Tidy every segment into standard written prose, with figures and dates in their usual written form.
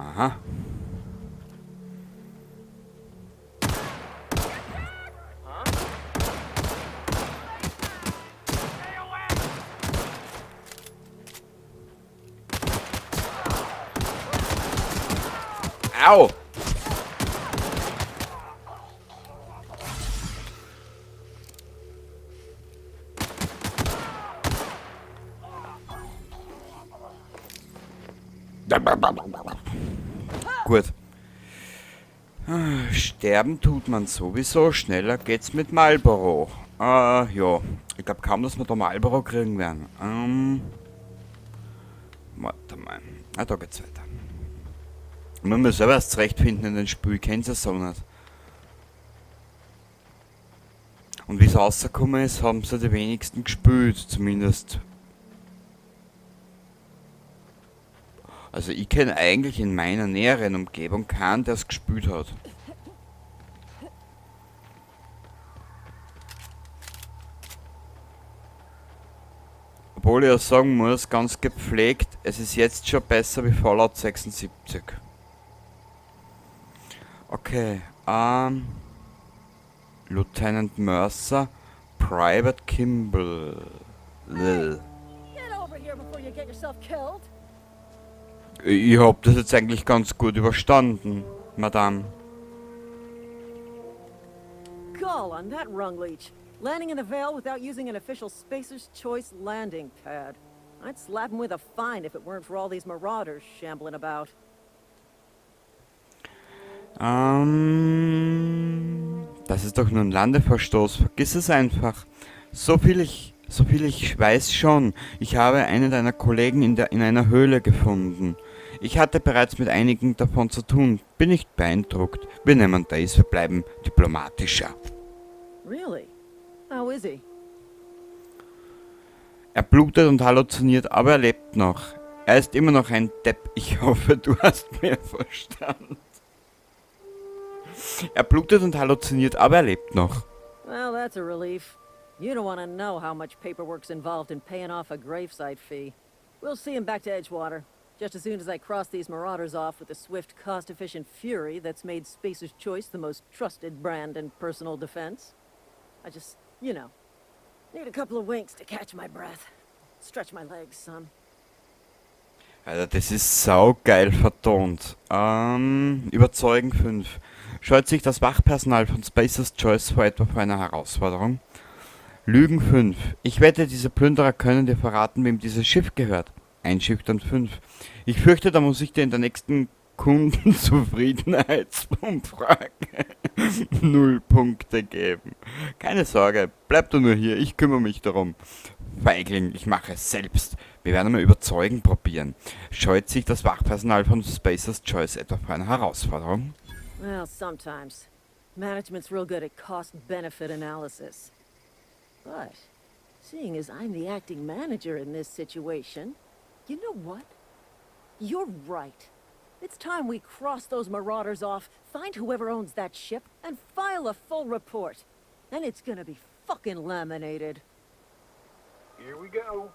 Aha. Au! Gut. Sterben tut man sowieso, schneller geht's mit Marlboro. Ja, ich glaub kaum, dass wir da Marlboro kriegen werden. Warte mal. Ah, da geht's weiter. Ich muss mir selber erst zurechtfinden in den Spiel, ich kenn's ja so nicht. Und wie's rausgekommen ist, haben sie die wenigsten gespielt, zumindest. Also ich kenn eigentlich in meiner näheren Umgebung keinen, der's gespielt hat. Obwohl ich ja sagen muss, ganz gepflegt, es ist jetzt schon besser wie Fallout 76. Okay, Lieutenant Mercer, Private Kimball. Hey, get over here before you get yourself killed. Ich hab das jetzt eigentlich ganz gut überstanden, Madame. Gall on that rungleech. Landing in the Vale without using an official Spacer's Choice landing pad. I'd slap him with a fine if it weren't for all these marauders shambling about. Das ist doch nur ein Landeverstoß. Vergiss es einfach. So viel ich weiß schon. Ich habe einen deiner Kollegen in einer Höhle gefunden. Ich hatte bereits mit einigen davon zu tun. Bin nicht beeindruckt. Wir nehmen das, wir bleiben diplomatischer. Really? How is he? Er blutet und halluziniert, aber er lebt noch. Er ist immer noch ein Depp. Ich hoffe, du hast mir verstanden. Er blutet und halluziniert, aber er lebt noch. Well, that's a relief. You don't want to know how much paperwork's involved in paying off a gravesite fee. We'll see him back to Edgewater. Just as soon as I cross these marauders off with the swift, cost-efficient fury that's made Spacer's Choice the most trusted brand in personal defense. I just need a couple of winks to catch my breath. Stretch my legs some. Alter, das ist saugeil vertont. Überzeugen 5. Scheut sich das Wachpersonal von Spacer's Choice vor etwa vor einer Herausforderung? Lügen 5. Ich wette, diese Plünderer können dir verraten, wem dieses Schiff gehört. Einschüchtern 5. Ich fürchte, da muss ich dir in der nächsten Kundenzufriedenheitsumfrage 0 Punkte geben. Keine Sorge, bleib du nur hier, ich kümmere mich darum. Feigling, ich mache es selbst. Wir werden mal überzeugen probieren. Scheut sich das Wachpersonal von Spacer's Choice etwa vor einer Herausforderung? Well, sometimes. Management's real good at cost-benefit analysis. But, seeing as I'm the acting manager in this situation, you know what? You're right. It's time we cross those marauders off, find whoever owns that ship, and file a full report. Then it's going to be fucking laminated. Here we go.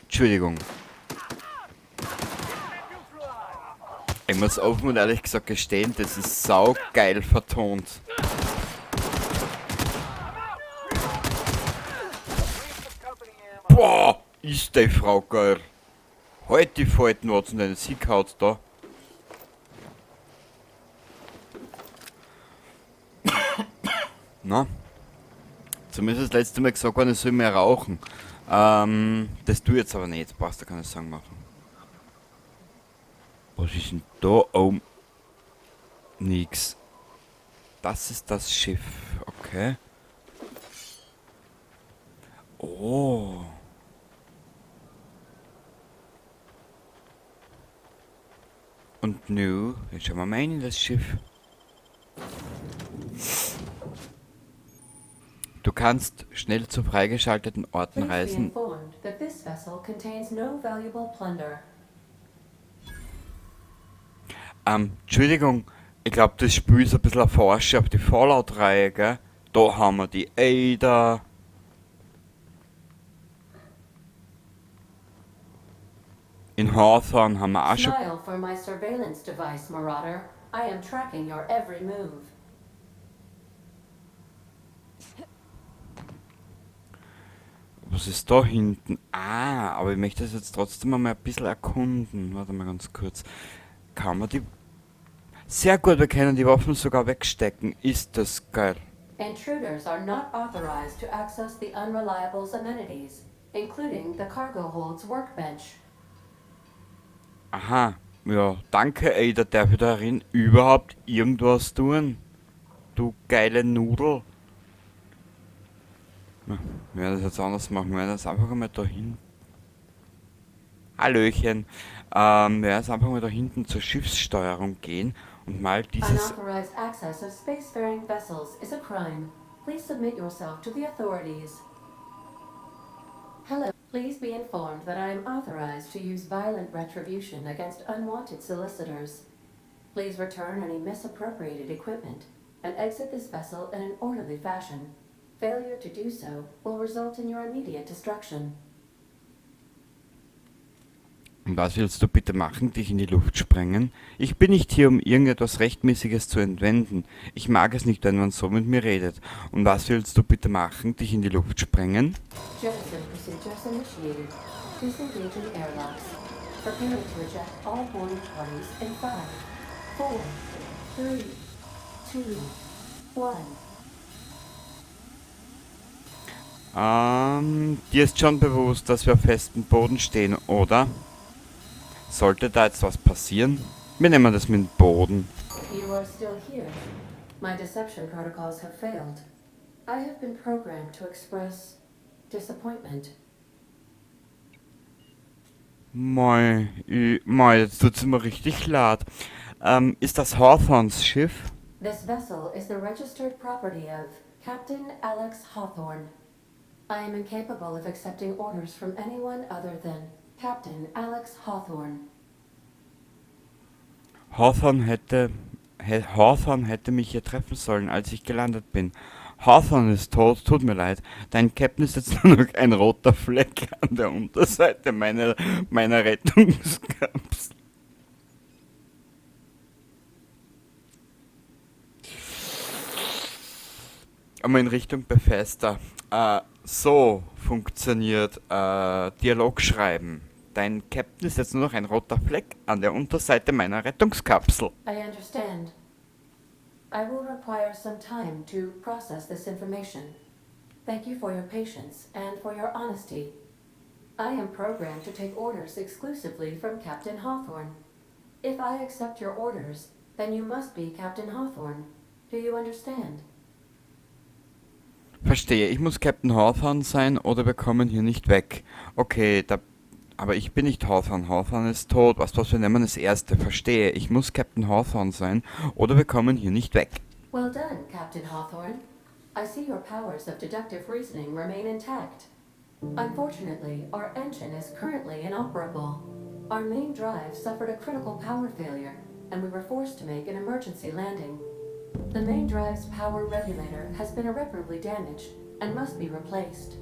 Entschuldigung. Ich muss offen und ehrlich gesagt gestehen, das ist saugeil vertont. Boah, ist die Frau geil. Halt die Falten, was denn deine Sieg haut da. Na? Zumindest das letzte Mal gesagt worden, ich soll mehr rauchen. Das tue ich jetzt aber nicht, brauchst du keine Sorgen machen. Was ist denn da oben? Nix. Das ist das Schiff, okay. Oh. Und nu, jetzt schauen wir mal in das Schiff. Du kannst schnell zu freigeschalteten Orten Please be reisen. informed that this vessel contains no valuable plunder. Entschuldigung, ich glaub, das Spiel ist ein bisschen eine Verarsche auf die Fallout-Reihe, gell? Da haben wir die Ada. In Hawthorne haben wir auch schon... Smile for my surveillance device, Marauder. I am tracking your every move. Was ist da hinten? Ah, aber ich möchte das jetzt trotzdem einmal ein bisschen erkunden. Warte mal ganz kurz. Kann man die... Sehr gut, wir können die Waffen sogar wegstecken. Ist das geil. Intruders are not authorized to access the Unreliable's amenities, including the cargo hold's workbench. Aha, ja, danke Ada, darf ich darin überhaupt irgendwas tun? Du geile Nudel. Na, wir werden das jetzt anders machen, wir werden das einfach einmal da hin. Hallöchen. Wir werden jetzt einfach mal da hinten zur Schiffssteuerung gehen und mal dieses... Unauthorized access of spacefaring vessels is a crime. Please submit yourself to the authorities. Hello. Please be informed that I am authorized to use violent retribution against unwanted solicitors. Please return any misappropriated equipment and exit this vessel in an orderly fashion. Failure to do so will result in your immediate destruction. Und was willst du bitte machen? Dich in die Luft sprengen? Ich bin nicht hier, um irgendetwas Rechtmäßiges zu entwenden. Ich mag es nicht, wenn man so mit mir redet. Und was willst du bitte machen? Dich in die Luft sprengen? Jettison procedures initiated. Disengaging airlocks. Preparing to eject all boarding parties in 5, 4, 3, 2, 1. Dir ist schon bewusst, dass wir auf festem Boden stehen, oder? Sollte da jetzt was passieren? Wir nehmen das mit dem Boden. You are still here. My deception protocols have failed. I have been programmed to express disappointment. Mei, mei, jetzt tut's mir richtig leid. Ist das Hawthorns Schiff? This vessel is the registered property of Captain Alex Hawthorne. I am incapable of accepting orders from anyone other than Captain Alex Hawthorne. Hawthorne hätte mich hier treffen sollen, als ich gelandet bin. Hawthorne ist tot, tut mir leid. Dein Captain ist jetzt nur noch ein roter Fleck an der Unterseite meiner Rettungskapsel. Aber in Richtung Bethesda. So funktioniert Dialog schreiben. Dein Captain ist jetzt nur noch ein roter Fleck an der Unterseite meiner Rettungskapsel. I understand. I will require some time to process this information. Thank you for your patience and for your honesty. I am programmed to take orders exclusively from Captain Hawthorne. If I accept your orders, then you must be Captain Hawthorne. Do you understand? Verstehe, ich muss Captain Hawthorne sein oder wir kommen hier nicht weg. Okay, da, aber ich bin nicht Hawthorne. Hawthorne ist tot. Was wir nehmen das Erste. Verstehe, ich muss Captain Hawthorne sein oder wir kommen hier nicht weg. Well done, Captain Hawthorne. I see your powers of deductive reasoning remain intact. Unfortunately, our engine is currently inoperable. Our main drive suffered a critical power failure, and we were forced to make an emergency landing. The main drive's power regulator has been irreparably damaged and must be replaced.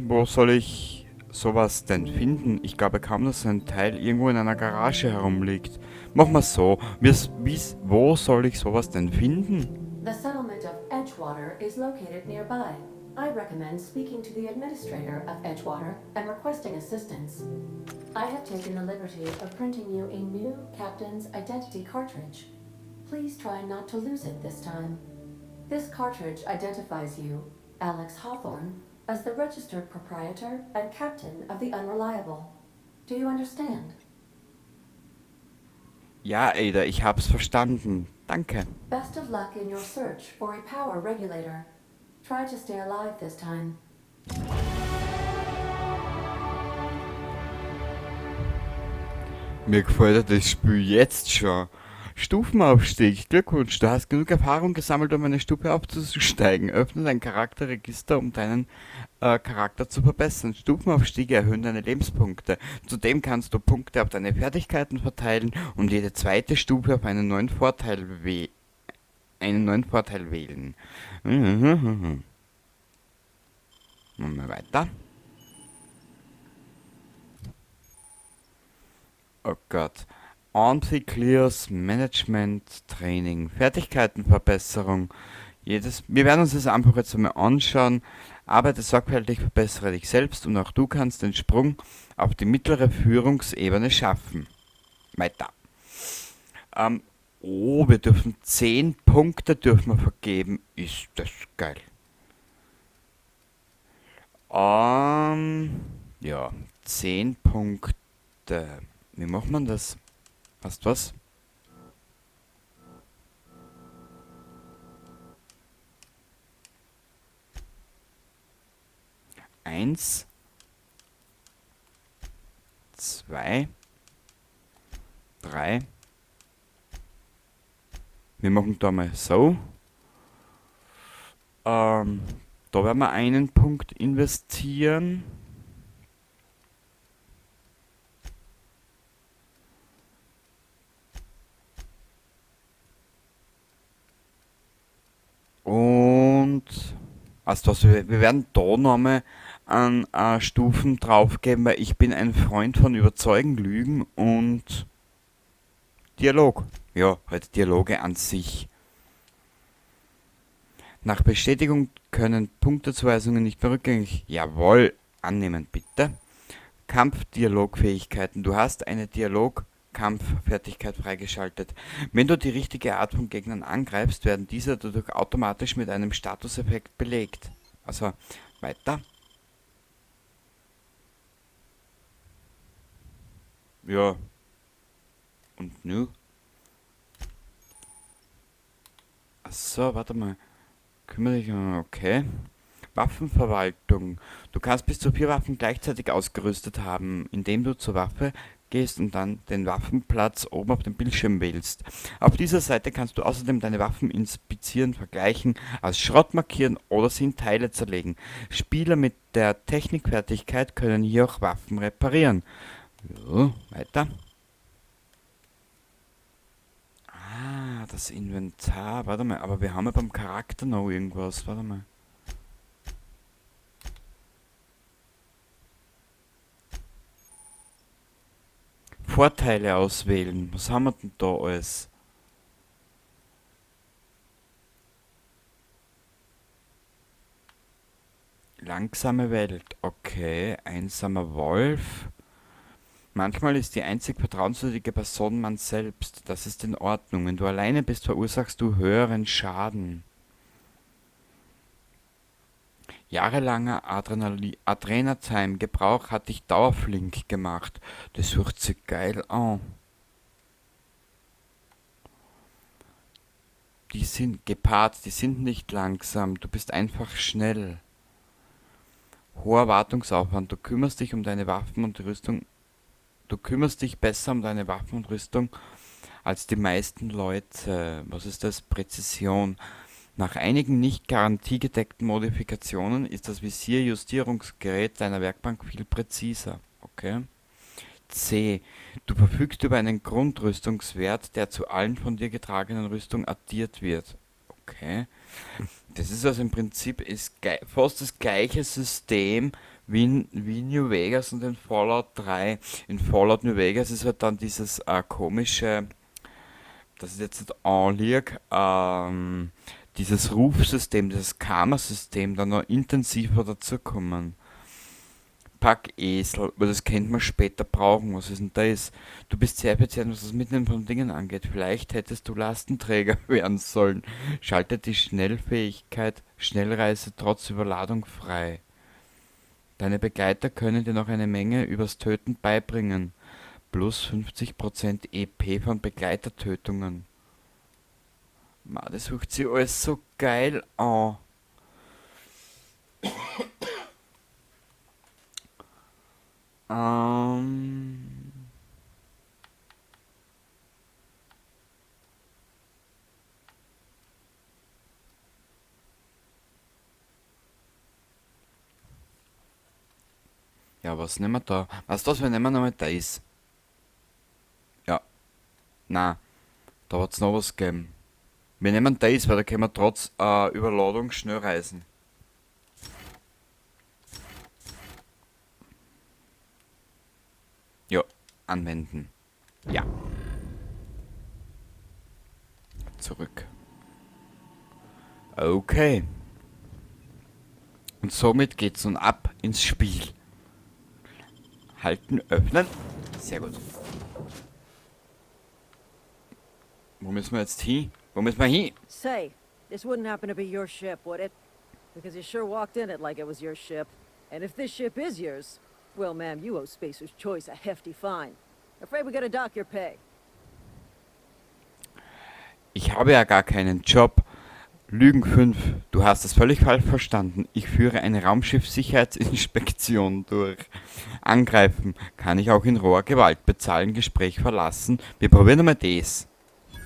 Wo soll ich sowas denn finden? Ich glaube kaum, dass ein Teil irgendwo in einer Garage herumliegt. Mach mal so. Wo soll ich sowas denn finden? The settlement of Edgewater is located nearby. I recommend speaking to the administrator of Edgewater and requesting assistance. I have taken the liberty of printing you a new captain's identity cartridge. Please try not to lose it this time. This cartridge identifies you, Alex Hawthorne, as the registered proprietor and captain of the Unreliable. Do you understand? Ja, Ada, ich hab's verstanden. Danke. Best of luck in your search for a power regulator. Try to stay alive this time. Mir gefällt das Spiel jetzt schon. Stufenaufstieg. Glückwunsch, du hast genug Erfahrung gesammelt, um eine Stufe aufzusteigen. Öffne dein Charakterregister, um deinen Charakter zu verbessern. Stufenaufstiege erhöhen deine Lebenspunkte. Zudem kannst du Punkte auf deine Fertigkeiten verteilen und jede zweite Stufe auf einen neuen Vorteil wählen. Machen wir weiter. Oh Gott. Anti-Clears Management Training. Fertigkeitenverbesserung. Wir werden uns das einfach jetzt einmal anschauen. Arbeite sorgfältig, verbessere dich selbst und auch du kannst den Sprung auf die mittlere Führungsebene schaffen. Weiter. Oh, wir dürfen 10 Punkte dürfen wir vergeben. Ist das geil. Ja, 10 Punkte. Wie macht man das? Hast du was? 1, 2, 3. Wir machen da mal so. Da werden wir einen Punkt investieren. Und also was, wir werden da nochmal an Stufen draufgeben, weil ich bin ein Freund von Überzeugen, Lügen und Dialog. Ja, halt Dialoge an sich. Nach Bestätigung können Punktezuweisungen nicht mehr rückgängig. Jawohl, annehmen bitte. Kampfdialogfähigkeiten. Du hast eine Dialogkampffertigkeit freigeschaltet. Wenn du die richtige Art von Gegnern angreifst, werden diese dadurch automatisch mit einem Statuseffekt belegt. Also weiter. Ja. Und nu? Achso, warte mal. Kümmere dich um, okay. Waffenverwaltung. Du kannst bis zu 4 Waffen gleichzeitig ausgerüstet haben, indem du zur Waffe gehst und dann den Waffenplatz oben auf dem Bildschirm wählst. Auf dieser Seite kannst du außerdem deine Waffen inspizieren, vergleichen, als Schrott markieren oder sie in Teile zerlegen. Spieler mit der Technikfertigkeit können hier auch Waffen reparieren. Ja, weiter. Ah, das Inventar. Warte mal, aber wir haben ja beim Charakter noch irgendwas. Warte mal. Vorteile auswählen. Was haben wir denn da alles? Langsame Welt. Okay, einsamer Wolf. Manchmal ist die einzig vertrauenswürdige Person man selbst. Das ist in Ordnung. Wenn du alleine bist, verursachst du höheren Schaden. Jahrelanger Adrenatime-Gebrauch hat dich dauerflink gemacht. Das hört sich geil an. Die sind gepaart, die sind nicht langsam. Du bist einfach schnell. Hoher Wartungsaufwand. Du kümmerst dich um deine Waffen und Rüstung. Du kümmerst dich besser um deine Waffen und Rüstung als die meisten Leute. Was ist das? Präzision. Nach einigen nicht garantiegedeckten Modifikationen ist das Visierjustierungsgerät deiner Werkbank viel präziser. Okay. C. Du verfügst über einen Grundrüstungswert, der zu allen von dir getragenen Rüstungen addiert wird. Okay. Das ist also im Prinzip ist fast das gleiche System wie in New Vegas und in Fallout 3. In Fallout New Vegas ist halt dann dieses komische, das ist jetzt nicht anlieg, dieses Rufsystem, dieses Karma-System dann noch intensiver dazukommen. Packesel, aber das könnte man später brauchen. Was ist denn das? Du bist sehr effizient, was das Mitnehmen von Dingen angeht. Vielleicht hättest du Lastenträger werden sollen. Schalte die Schnellfähigkeit Schnellreise trotz Überladung frei. Deine Begleiter können dir noch eine Menge übers Töten beibringen. Plus 50% EP von Begleitertötungen. Ma, das sucht sich alles so geil an. Ja, was nehmen wir da? Weißt du was, wir nehmen nochmal das. Ja. Na, da wird's noch was geben. Wir nehmen das, weil da können wir trotz Überladung schnell reisen. Ja, anwenden. Ja. Zurück. Okay. Und somit geht's nun ab ins Spiel. Halten, öffnen. Sehr gut. Wo müssen wir jetzt hin? Wo müssen wir hin? Say, this wouldn't happen to be your ship, would it? Because you sure walked in it like it was your ship. And if this ship is yours, well, ma'am, you owe Spacer's Choice a hefty fine. Afraid we gotta dock your pay. Ich habe ja gar keinen Job. Lügen 5. Du hast es völlig falsch verstanden. Ich führe eine Raumschiff-Sicherheitsinspektion durch. Angreifen kann ich auch in roher Gewalt. Bezahlen, Gespräch verlassen. Wir probieren einmal das.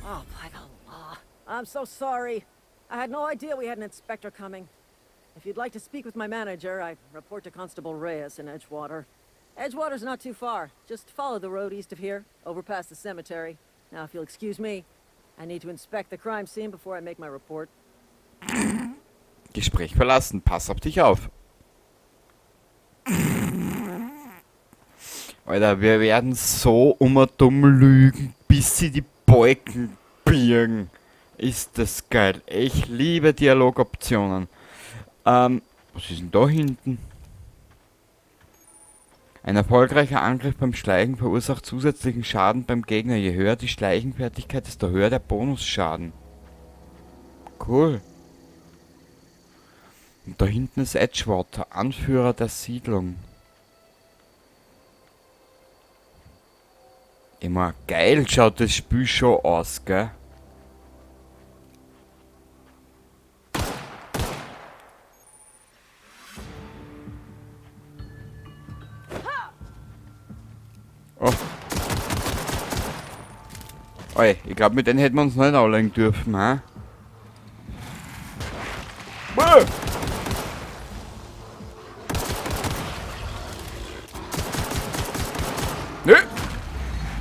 Oh, by the law. I'm so sorry. I had no idea we had an inspector coming. If you'd like to speak with my manager, I report to Constable Reyes in Edgewater. Edgewater's not too far. Just follow the road east of here, over past the cemetery. Now, if you'll excuse me, I need to inspect the crime scene before I make my report. Gespräch verlassen. Pass auf dich auf. Alter, wir werden so dumm lügen, bis sie die Balken birgen. Ist das geil. Ich liebe Dialogoptionen. Was ist denn da hinten? Ein erfolgreicher Angriff beim Schleichen verursacht zusätzlichen Schaden beim Gegner. Je höher die Schleichenfertigkeit, desto höher der Bonusschaden. Cool. Und da hinten ist Edgewater, Anführer der Siedlung. Immer geil schaut das Spiel schon aus, gell? Oh. Oi, ich glaub, mit denen hätten wir uns nicht anlegen dürfen, hä? Buh! Nö!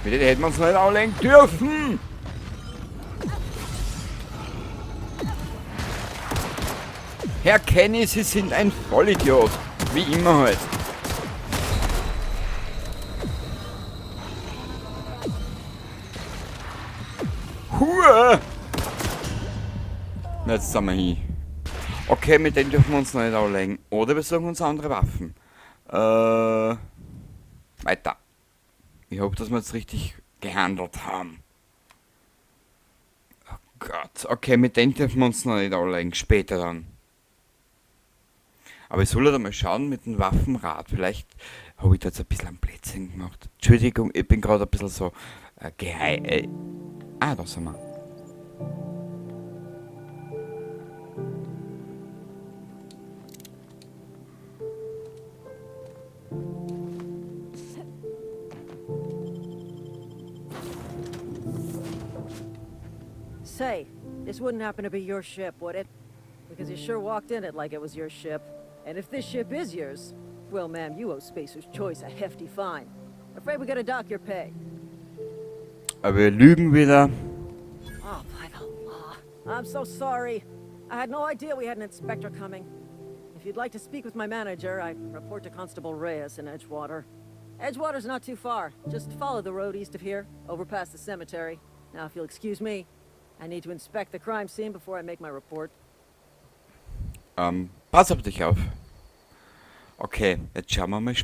Mit denen hätten wir uns nicht anlegen dürfen! Herr Kenny, Sie sind ein Vollidiot. Wie immer halt. Hua! Na, jetzt sind wir hin. Okay, mit denen dürfen wir uns noch nicht anlegen. Oder wir suchen uns andere Waffen. Weiter. Ich hoffe, dass wir jetzt richtig gehandelt haben. Oh Gott. Okay, mit denen dürfen wir uns noch nicht anlegen. Später dann. Aber ich soll halt einmal schauen mit dem Waffenrad. Vielleicht habe ich da jetzt ein bisschen einen Blödsinn gemacht. Entschuldigung, ich bin gerade ein bisschen so geheim. Da sind wir. Say, this wouldn't happen to be your ship, would it? Because you sure walked in it like it was your ship. And if this ship is yours, well, ma'am, you owe Spacer's Choice a hefty fine. Afraid we got to dock your pay. Aber wir lügen wieder. Oh, by the law. I'm so sorry. I had no idea we had an inspector coming. If you'd like to speak with my manager, I report to Constable Reyes in Edgewater. Edgewater's not too far. Just follow the road east of here, over past the cemetery. Now, if you'll excuse me, I need to inspect the crime scene before I make my report. Pass auf dich auf. Okay, jetzt schauen wir mal.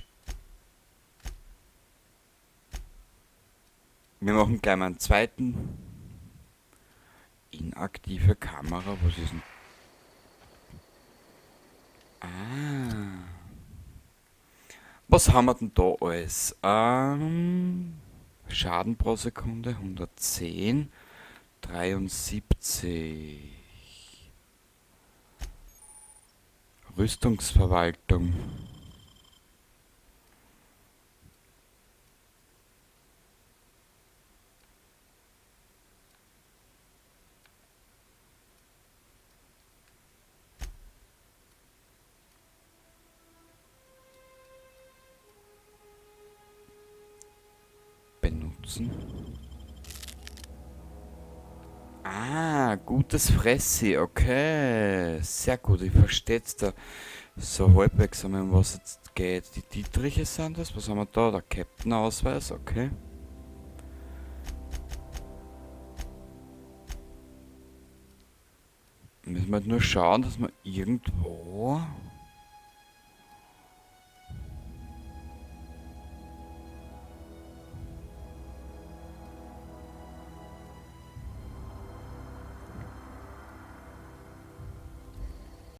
Wir machen gleich mal einen zweiten. Inaktive Kamera, was ist denn? Ah. Was haben wir denn da alles? Schaden pro Sekunde 110, 73. Rüstungsverwaltung. Benutzen. Ah, gutes Fressi, okay. Sehr gut, ich verstehe jetzt da. So halbwegs einmal, um was jetzt geht. Die Dietriche sind das. Was haben wir da? Der Captain-Ausweis, okay. Müssen wir halt nur schauen, dass wir irgendwo